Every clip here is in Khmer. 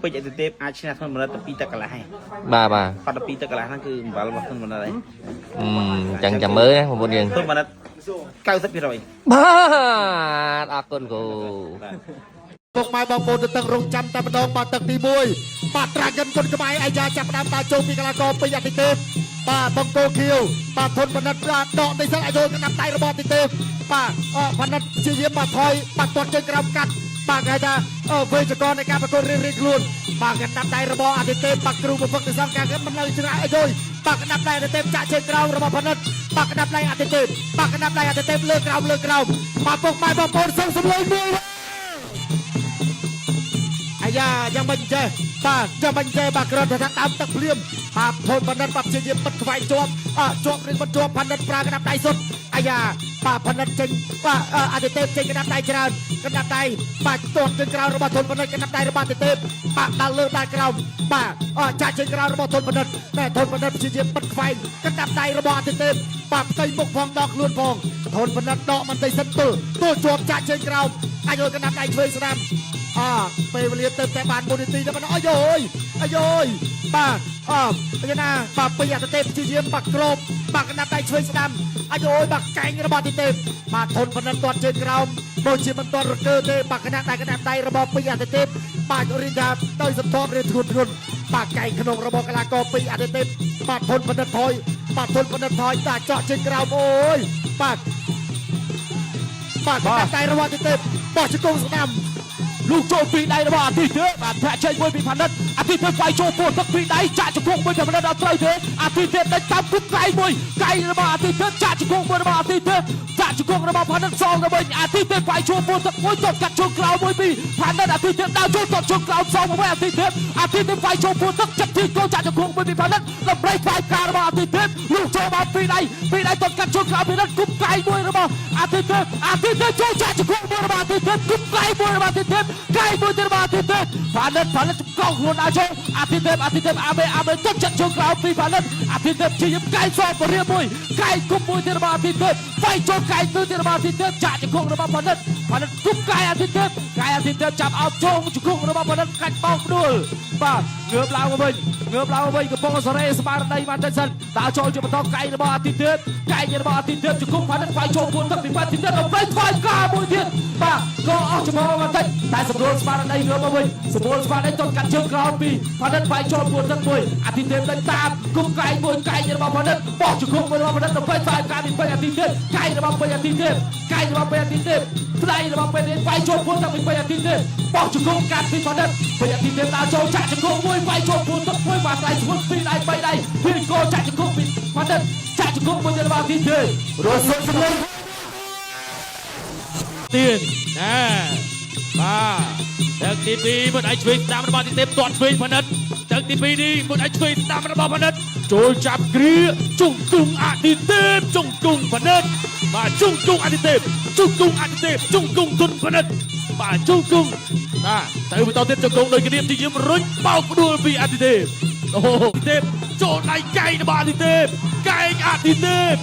ពេជ្រអតិទេពអាចឈ្នះធនបណ្ឌិតទៅ2ទឹកកន្លះហើយ បាទបាទ គាត់ទៅ2ទឹកកន្លះហ្នឹងគឺអំបិលរបស់ធនបណ្ឌិតហើយ អឺចឹងចាំមើលណាបងប្អូនយើង ធនបណ្ឌិត90% បាទអរគុណគ្រូ បាទ ពុកម៉ែបងប្អូនទៅទឹករងចាំតែម្ដងបាទទឹកទី1បាទត្រាកិនគុណខ្មែរអាយ៉ាចាប់ផ្ដើមដើរចូលពីកីឡាករពេញអតិទេពបាទបង្គោលខៀវបាទធនបណ្ឌិតបាទដកទីសិនអាយុកណ្ដាប់ដៃរបស់អតិទេពបាទអបណ្ឌិតព្យាយាមបាទថយបាទទាត់ជើងក្រោមកាត់បាទគេថាវេជ្ជករនៃការប្រកួតរៀងៗខ្លួនបាទកណ្ដាប់ដៃរបស់អតិទេពបាទគ្រូប្រពឹកទីសងការមិននៅឆ្ងាយអាយុបាទកណ្ដាប់ដៃអតិទេពចាក់ជើងក្រោមរបស់បណ្ឌិតបាទកណ្ដាប់ដៃអតិទេពបាទកណ្ដាប់ដៃអតិទេពលើក្រោមលើក្រោមបាទពុកម៉ែបងប្អូនសូមសម្លេងមួយ អាយ៉ាយ៉ាងមិនចេះបាទយ៉ាងមិនចេះបាទគ្រាន់តែថាដើមទឹកភ្លាមបាទធនបណ្ឌិតបាទព្យាយាមបិទខ្វែងជាប់អជាប់ឬមិនជាប់ផានិតប្រើក្តាប់ដៃសុទ្ធអាយ៉ាបាទផានិតចេញបាទអតិទេពចេញក្តាប់ដៃច្រើនក្តាប់ដៃបាទទាត់ជើងក្រោមរបស់ធនបណ្ឌិតក្តាប់ដៃរបស់អតិទេពបាទដល់លើដល់ក្រោមបាទចាក់ជើងក្រោមរបស់ធនបណ្ឌិតតែធនបណ្ឌិតព្យាយាមបិទខ្វែងក្តាប់ដៃរបស់អតិទេពបាទផ្ទៃមុខផងដកខ្លួនផងធនបណ្ឌិតដកមិនតិចសិនទល់ទល់ជាប់ចាក់ជើងក្រោមអាចយកក្តាប់ដៃឆ្វេងស្ដាំ អពេលវេលាទៅតែបាន1នាទីតែប៉ុណ្ណោះអាយយអាយយបាទអយ៉ាងណាបាទពេញអតិទេពព្យាយាមបាក់ក្របបាក់កណ្ដាប់ដៃឆ្វេងស្ដាំអាយយបាក់កែងរបស់អតិទេពបាទធនប៉ុណ្ណឹងទាត់ជើងក្រោមដូចជាមិនទាន់រកើទេបាក់កណ្ដាប់ដៃកណ្ដាប់ដៃរបស់ពេញអតិទេពបាទរៀនថាដោយសន្តាប់រៀនធ្ងន់ធ្ងន់បាទកែងក្នុងរបស់កីឡាករពេញអតិទេពបាទធនប៉ុណ្ណឹងថយបាទធនប៉ុណ្ណឹងថយបាទចောက်ជើងក្រោមអូយបាទបាទកណ្ដាប់ដៃរបស់អតិទេពបោះជង្គង់ស្ដាំ លូកចូលពីដៃរបស់អាទិទេបាទធាក់ចេញមួយពីផានិតអាទិទេវាយចូលពោះទឹកពីដៃចាក់ជង្គង់មួយពីផានិតអត់ត្រូវទេអាទិទេដេញតាមគប់កៃមួយកៃរបស់អាទិទេចាក់ជង្គង់មួយរបស់អាទិទេចាក់ជង្គង់របស់ផានិតសងទៅវិញអាទិទេវាយចូលពោះទឹកមួយទាត់កាត់ជើងក្រោមមួយពីផានិតអាទិទេដើរចូលទាត់ជើងក្រោមសងមកវិញអាទិទេអាទិទេវាយចូលពោះទឹកចាប់ទីគោចាក់ជង្គង់មួយពីផានិតដើម្បីខ្វាយការរបស់អាទិទេលូកចូលមកពីដៃពីដៃទាត់កាត់ជើងក្រោមពីនិតគប់កៃមួយរបស់អាទិទេអាទិទេចូលចាក់ជង្គង់មួយរបស់អាទិទេគប់កៃមួយរបស់អាទិទេកៃមួយទៀតរបស់អាទិទេផានិតផានិតចំកងខ្លួនដើរចូលអាទិទេអាទិទេអាមេអាមេទុកចិត្តជើងក្រោមពីផានិតអាទិទេជាយមកៃសបរៀបមួយកៃគប់មួយទៀតរបស់អាទិទេវាយចូលកៃមួយទៀតរបស់អាទិទេចាក់ជង្គង់របស់ផានិតផានិតគប់កៃអាទិទេកៃអាទិទេចាប់អោបជងជង្គង់របស់ផានិតកាច់បោកផ្ដួលបាទងើបឡើងមកវិញងើបឡើងមកវិញកំពុងសរេស្មារតីបានតិចសិនដើរចូលជាបន្តកៃរបស់អាទិទេកៃរបស់អាទិទេជង្គង់ផានិតវាយចូលពួនទឹកពីអាទិទេដល់ប្រៃថ្វាយការមួយទៀតបាទក៏អស់ចំហបន្តិចតែសម្រួលស្មារតីងើបមកវិញសម្រួលស្មារតីទាត់កាត់ជើងក្រោមពីផានិតវាយចូលពួនទឹកមួយអាទិទេដេញតាមគប់កៃមួយកៃរបស់ផានិតបោះជង្គង់មួយរបស់ផានិតដល់ប្រៃថ្វាយការពីពេញអាទិទេកៃរបស់ពេញអាទិទេកៃរបស់ពេញអាទិទេផ្ដៃរបស់ពេញវាយចូលពួនទឹកពីពេញអាទិទេបោះជង្គង់កាត់ពីផានិតពេញអាទិទេដើរចូលចាក់ជង្គង់មួយវាយចូលពួនទឹកមួយបាទដៃស្ងួនពីរដៃបីដៃពីកោចាក់ជង្គង់ពីផានិតចាក់ជង្គង់មួយទៀតរបស់អាទិទេ រស់សុខសម្លេង ទៀនណែបាទទឹកទី2មុនឲ្យឆ្វេងស្ដាំរបស់ទីទេពទាត់ឆ្វេងផនិតទឹកទី2នេះមុនឲ្យឆ្វេងស្ដាំរបស់ផនិតចូលចាប់គ្រាជង្គង់អតិទេពជង្គង់ផនិតបាទជង្គង់អតិទេពជង្គង់អតិទេពជង្គង់ទុនផនិតបាទជង្គង់បាទទៅបន្តទៀតជង្គង់ដូចគ្នាទីយឹមរុញបោកផ្ដួលពីអតិទេពអូអតិទេពចូលដៃកែងរបស់អតិទេពកែងអតិទេព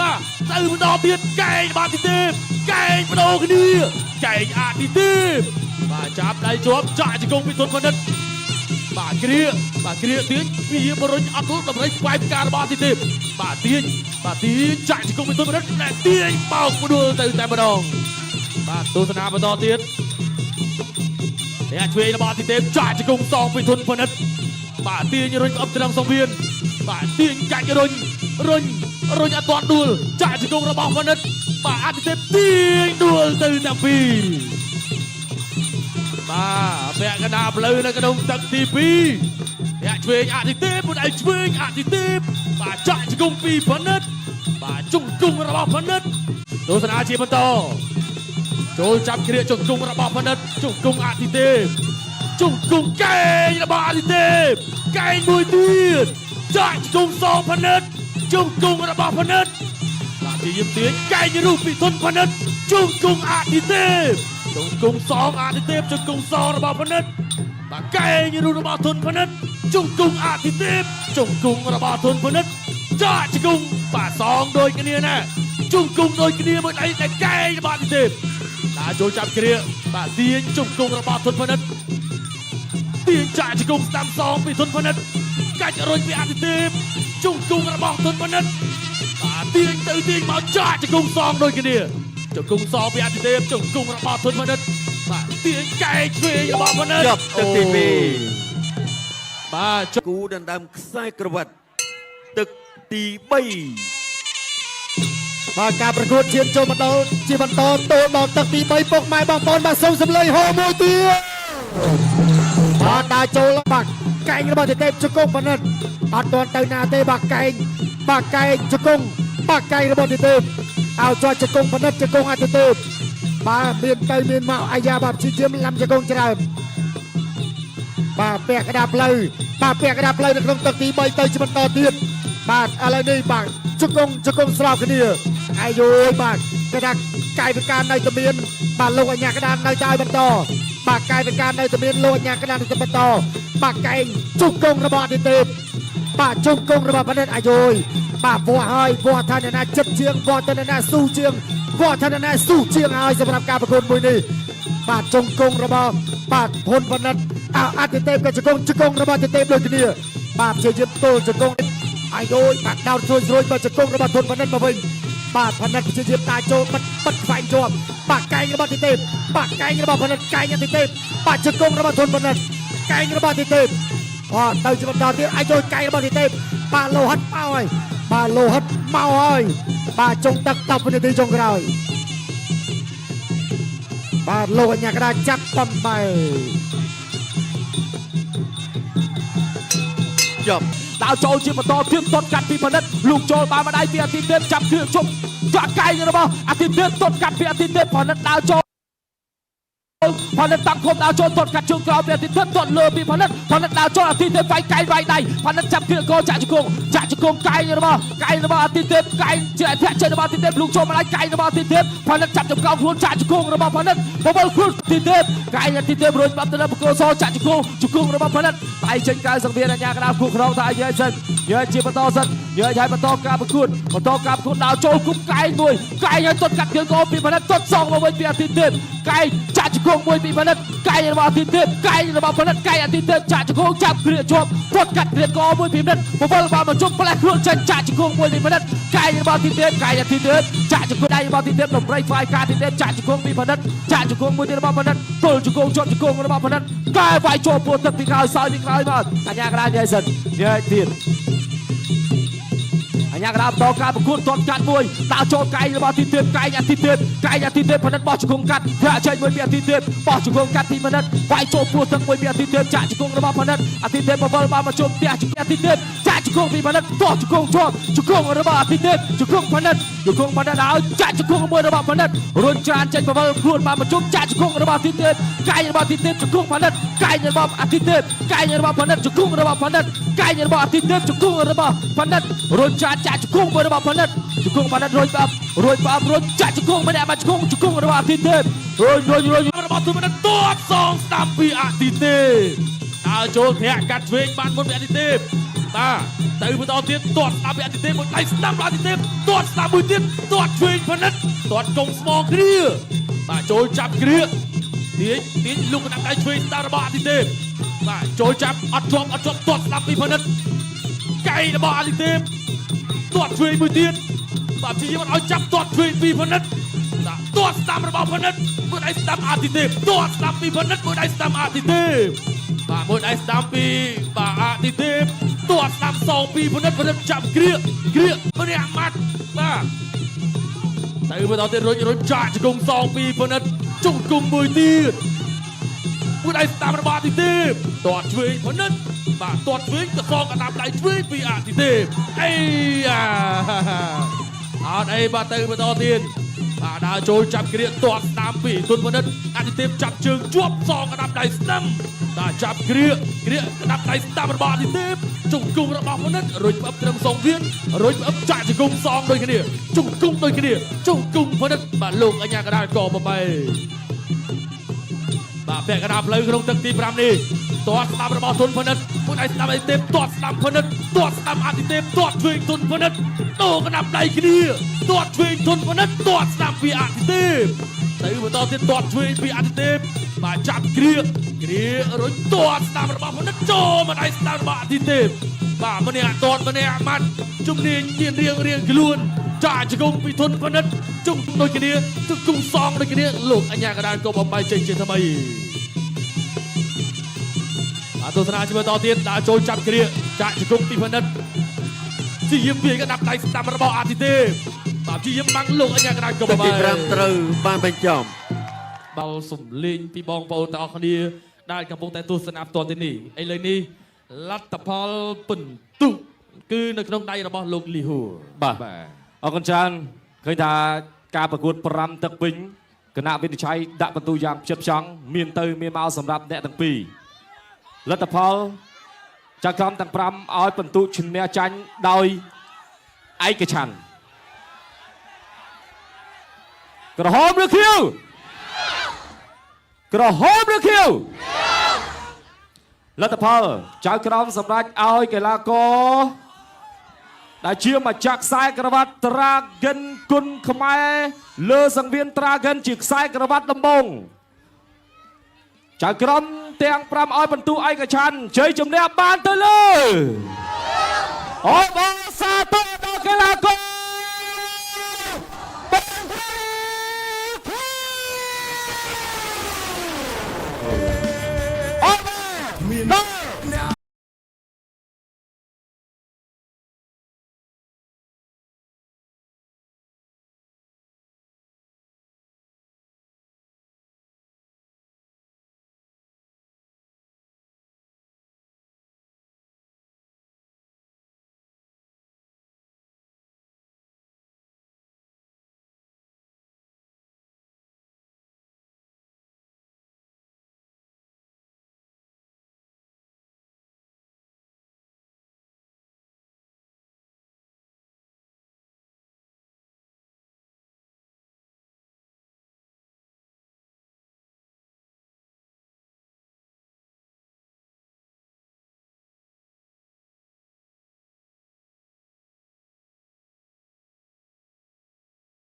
បាទទៅម្ដងទៀតកែងបាទទីទេពកែងបដូរគ្នាកែងអាទីទេពបាទចាប់ដៃជាប់ចាក់ជង្គង់ពីទុនមនិតបាទគ្រាបាទគ្រាទាញពីបរុញអត់ទល់តម្រៃស្វែងការរបស់ទីទេពបាទទាញបាទទាញចាក់ជង្គង់ពីទុនមនិតតែទាញបោកផ្ដួលទៅតែម្ដងបាទទស្សនាបន្តទៀតអ្នកឆ្វេងរបស់ទីទេពចាក់ជង្គង់សងពីទុនមនិតបាទទាញរុញអបត្រង់សង្វៀនបាទទាញកាច់រុញរុញរុញអត់ទាន់ដួលចាក់ជង្គង់របស់មនិតបាទអតិទេពទាញដួលទៅតែពីរបាទពាក់កណ្ដាលផ្លូវនៅក្នុងទឹកទី2អ្នកឆ្វេងអតិទេពពុតឯងឆ្វេងអតិទេពបាទចាក់ជង្គង់ពីផនិតបាទជង្គង់របស់ផនិតទស្សនាជាបន្តចូលចាប់គ្រាជង្គង់របស់ផនិតជង្គង់អតិទេពជង្គង់កែងរបស់អតិទេពកែងមួយទៀតចាក់ជង្គង់សងផនិតជង្គង់របស់ផនិតបាទជាយឹមទាញកែងរូបពីទុនផនិតជង្គង់អតិទេពជង្គង់សងអតិទេពជង្គង់សងរបស់ផនិតបាទកែងរូបរបស់ទុនផនិតជង្គង់អតិទេពជង្គង់របស់ទុនផនិតចាក់ជង្គង់បាទសងដូចគ្នាណាជង្គង់ដូចគ្នាមួយដៃតែកែងរបស់អតិទេព ដើរចូលចាប់គ្រាបាទទាញជង្គង់របស់ធុនផនិតទា ទាញចាក់ជង្គង់ស្ដាំសងពីធុនផនិតកាច់រុញពីអតិទេពជង្គង់របស់ធុនផនិតបាទទាញទៅទាញមកចាក់ជង្គង់សងដូចគ្នាជង្គង់សងពីអតិទេពជង្គង់របស់ធុនផនិតបាទទាញកែងឆ្វេងរបស់ផនិត ចប់ទឹកទី2 បាទ គូដណ្ដើមខ្សែក្រវ៉ាត់ទឹកទី3 បាទការប្រកួតឈានចូលមកដល់ជាបន្តទល់ដល់ទឹកទី3ពុកម៉ែបងប្អូនបាទសូមសម្លេងហោមួយទៀតបាទដើរចូលបាទកែងរបស់ទេពជង្គង់ប៉និតអត់ទាន់ទៅណាទេបាទកែងបាទកែងជង្គង់បាទកែងរបស់ទេពឲ្យជាប់ជង្គង់ប៉និតជង្គង់អតិទេពបាទមានទៅមានមកអាយ៉ាបាទព្យាយាមឡាំជង្គង់ច្រើនបាទពាក់កណ្ដាលផ្លូវបាទពាក់កណ្ដាលផ្លូវនៅក្នុងទឹកទី3ទៅជាបន្តទៀតបាទឥឡូវនេះបាទជង្គង់ជង្គង់ស្របគ្នាអាយយបាទគេថាកាយវិការនៅតែមានបាទលោកអញ្ញាកដាននៅតែឲ្យបន្តបាទកាយវិការនៅតែមានលោកអញ្ញាកដាននៅតែបន្តបាទកែងជង្គង់របស់អតិទេពបាទជង្គង់របស់បណ្ឌិតអាយយបាទវាស់ហើយវាស់ថាអ្នកណាចិត្តជាងវាស់ទៅអ្នកណាស៊ូជាងវាស់ថាអ្នកណាស៊ូជាងហើយសម្រាប់ការប្រកួតមួយនេះបាទជង្គង់របស់បាទភុនបណ្ឌិតអោអតិទេពក៏ជង្គង់ជង្គង់របស់អតិទេពដូចគ្នាបាទព្យាយាមទល់ជង្គង់អាយយបាទដោតស្រួយស្រួយបាទជង្គង់របស់ធុនបណ្ឌិតមកវិញបាទបណ្ឌិតព្យាយាមតាចូលបិទបិទខ្វែងជាប់បាទកែងរបស់អតិទេពបាទកែងរបស់បណ្ឌិតកែងអតិទេពបាទជង្គង់របស់ធុនបណ្ឌិតកែងរបស់អតិទេពអត់ទៅជាបន្តទៀតអាយយកែងរបស់អតិទេពបាទលោហិតមកហើយបាទលោហិតមកហើយបាទចុងទឹក10វិនាទីចុងក្រោយបាទលោកអញ្ញាកដាចាប់បំបែ ចប់ ដើរចូលជាបន្តទៀតទាត់កាត់ពីផលិតលោកចូលបានម្ដាយពីអាទិទេពចាប់គ្រឿងជុំចាក់កែងរបស់អាទិទេពទាត់កាត់ពីអាទិទេពផលិតដើរចូលផលិតតាំងគុំដើរចូលទាត់កាត់ជើងក្រោមពីអាទិទេពទាត់លើពីផលិតផលិតដើរចូលអាទិទេពវាយកែងវាយដៃផលិតចាប់គ្រឿងកចាក់ជង្គង់ចាក់ជង្គង់កែងរបស់កែងរបស់អាទិទេពកែងជាធាក់ចេញរបស់អាទិទេពលោកចូលម្ដាយកែងរបស់អាទិទេពផលិតចាប់ចង្កោខ្លួនចាក់ជង្គង់របស់ផលិតបបលខ្លួនអាទិទេពកែងអាទិទេពរួចបាត់ទៅដល់បង្គោលសចាក់ជង្គង់ជង្គង់របស់ផលិតដៃចេញក្រៅសង្វៀនអាញាកណ្ដាលគូក្នុងថាយេសិនយេជាបន្តសិនយេឲ្យបន្តការប្រកួតបន្តការប្រកួតដើរចូលគប់កែងមួយកែងឲ្យទាត់កាត់ជើងកពីផលិតទាត់សងមកវិញពីអាទិទេពកែងចាក់ជង្គង់មួយពីផលិតកែងរបស់អាទិទេពកែងរបស់ផលិតកែងអាទិទេពចាក់ជង្គង់ចាប់គ្រាជាប់ទាត់កាត់គ្រាកមួយពីផលិតបវលបានមកជុំផ្លែខ្លួនចេញចាក់ជង្គង់មួយពីផលិតកែងរបស់អាទិទេពកែងអាទិទេពចាក់ជង្គង់ដៃរបស់អាទិទេពដំរីថ្វាយការអាទិទេពចាក់ជង្គង់ពីផលិតចាក់ជង្គង់មួយទៀតរបស់ផលិតទល់ជង្គង់ជាប់ជង្គង់របស់ផលិតកែវាយចូលពោះទឹកពីក្រោយសោយពីក្រោយមកអញ្ញាកដានិយាយសិននិយាយទៀតអញ្ញាកដាបន្តការប្រកួតទាត់កាត់មួយដើរចូលកែងរបស់អាទិទេពកែងអាទិទេពកែងអាទិទេពផលិតបោះជង្គង់កាត់ធាក់ចេញមួយពីអាទិទេពបោះជង្គង់កាត់ពីផលិតវាយចូលពោះទឹកមួយពីអាទិទេពចាក់ជង្គង់របស់ផលិតអាទិទេពបវលបានមកជុំផ្ទះជង្គង់អាទិទេពចាក់ជង្គង់ពីផលិតទាស់ជង្គង់ជាប់ជង្គង់របស់អាទិទេពជង្គង់ផលិតជង្គង់ផលិតឲ្យចាក់ជង្គង់មួយរបស់ផលិតរុញច្រានចេញបវលខ្លួនបានមកជុំចាក់ជង្គង់របស់អាទិទេពកែងរបស់អាទិទេពជង្គង់ផលិតកែងរបស់អាទិទេពកែងរបស់ផលិតជង្គង់របស់ផលិតកែងរបស់អាទិទេពជង្គង់របស់ផលិតរុញច្រានចាក់ជង្គង់មួយរបស់ផលិតជង្គង់ផលិតរុញបាប់រុញបាប់រុញចាក់ជង្គង់ម្នាក់មកជង្គង់ជង្គង់របស់អាទិទេពរុញរុញរុញរបស់ទូមិនទាត់សងស្ដាំពីអាទិទេពដើរចូលធាក់កាត់ឆ្វេងបានមុនពីអាទិទេពបាទទៅបន្តទៀតទាត់ស្ដាំពីអាទិទេពមួយដៃស្ដាំដល់អាទិទេពទាត់ស្ដាំមួយទៀតទាត់ឆ្វេងផលិតទាត់កុំស្មងគ្រាបាទចូលចាប់គ្រាទាញទាញលុកកណ្ដាប់ដៃឆ្វេងស្ដាំរបស់អាទិទេពបាទចូលចាប់អត់ជាប់អត់ជាប់ទាត់ស្ដាំពីផលិតកែងរបស់អាទិទេពទាត់ឆ្វេងមួយទៀតបាទព្យាយាមឲ្យចាប់ទាត់ឆ្វេងពីផលិតបាទទាត់ស្ដាំរបស់ផលិតមួយដៃស្ដាំអាទិទេពទាត់ស្ដាំពីផលិតមួយដៃស្ដាំអាទិទេពបាទមួយដៃស្ដាំពីបាទអាទិទេពទាត់ស្ដាំសងពីផលិតផលិតចាប់គ្រាគ្រាម្នាក់ម៉ាត់បាទទៅបន្តទៀតរុញរុញចាក់ជង្គង់សងពីផលិតជង្គង់មួយទៀតមួយដៃស្ដាំរបស់អាទិទេពទាត់ឆ្វេងផលិតបាទទាត់ឆ្វេងក៏សងកណ្ដាប់ដៃឆ្វេងពីអាទិទេពអីអាអត់អីបាទទៅបន្តទៀតបាទដើរចូលចាប់គ្រាទាត់ស្ដាំពីទុនផលិតអាទិទេពចាប់ជើងជាប់សងកណ្ដាប់ដៃស្ដាំបាទចាប់គ្រាគ្រាកណ្ដាប់ដៃស្ដាំរបស់អាទិទេពជង្គង់របស់ផលិតរុញផ្អឹបត្រឹមសងវៀនរុញផ្អឹបចាក់ជង្គង់សងដូចគ្នាជង្គង់ដូចគ្នាជង្គង់ផលិតបាទលោកអញ្ញាកដាលកបបីបាទពាក់កណ្ដាលផ្លូវក្នុងទឹកទី5នេះទាត់ស្ដាំរបស់ទុនផលិតមួយដៃស្ដាំអាទិទេពទាត់ស្ដាំផលិតទាត់ស្ដាំអាទិទេពទាត់ឆ្វេងទុនផលិតដូរកណ្ដាប់ដៃគ្នាទាត់ឆ្វេងទុនផលិតទាត់ស្ដាំពីអាទិទេពទៅបន្តទៀតទាត់ឆ្វេងពីអាទិទេព បាទចាប់គ្រាគ្រារុញទាត់ស្ដាំរបស់ផនិតចូលមកដៃស្ដាំរបស់អាទិទេពបាទម្នាក់ទាត់ម្នាក់ម៉ាត់ជំនាញមានរៀងរៀងខ្លួនចាក់ជង្គង់ពីធុនផនិតជង្គង់ដូចគ្នាជង្គង់សងដូចគ្នាលោកអញ្ញាកដាលក៏បំបីចេញជាថ្មីបាទទស្សនាជាមួយតទៀតដើរចូលចាប់គ្រាចាក់ជង្គង់ពីផនិត ជាយាមវាយកដាប់ដៃស្ដាំរបស់អាទិទេពបាទជាយាមបាំងលោកអញ្ញាកដាលក៏ ទឹកទី បបាយ 5ត្រូវបានបញ្ចប់ ដល់សំលេងពីបងប្អូនទាំងអស់គ្នាដែលកំពុងតែទស្សនាផ្ទាល់ទីនេះឥឡូវនេះលទ្ធផលពិន្ទុគឺនៅក្នុងដៃរបស់លោកលីហ៊ូ បាទអរគុណច្រើនឃើញថាការប្រកួត5ទឹកពេញគណៈវិនិច្ឆ័យដាក់បន្ទូយ៉ាងផ្ចិតផ្ចង់មានទៅមានមកសម្រាប់អ្នកទាំងពីរលទ្ធផលចៅក្រមទាំង5ឲ្យបន្ទុឈ្នះចាញ់ដោយឯកច្ឆន្ទក្រហមឬខៀវក្រហមឬខៀវលទ្ធផលចៅក្រមសម្រាប់ឲ្យកីឡាករ ដែលជាម្ចាស់ខ្សែក្រវ៉ាត់ Dragon គុណខ្មែរលើសង្វៀន Dragon ជាខ្សែក្រវ៉ាត់ដំបងចៅក្រមទាំង5ឲ្យបន្ទូឯកច្ឆន្ទជ័យជំនះបានទៅលើអបអរសាទរដល់កីឡាករអបដល់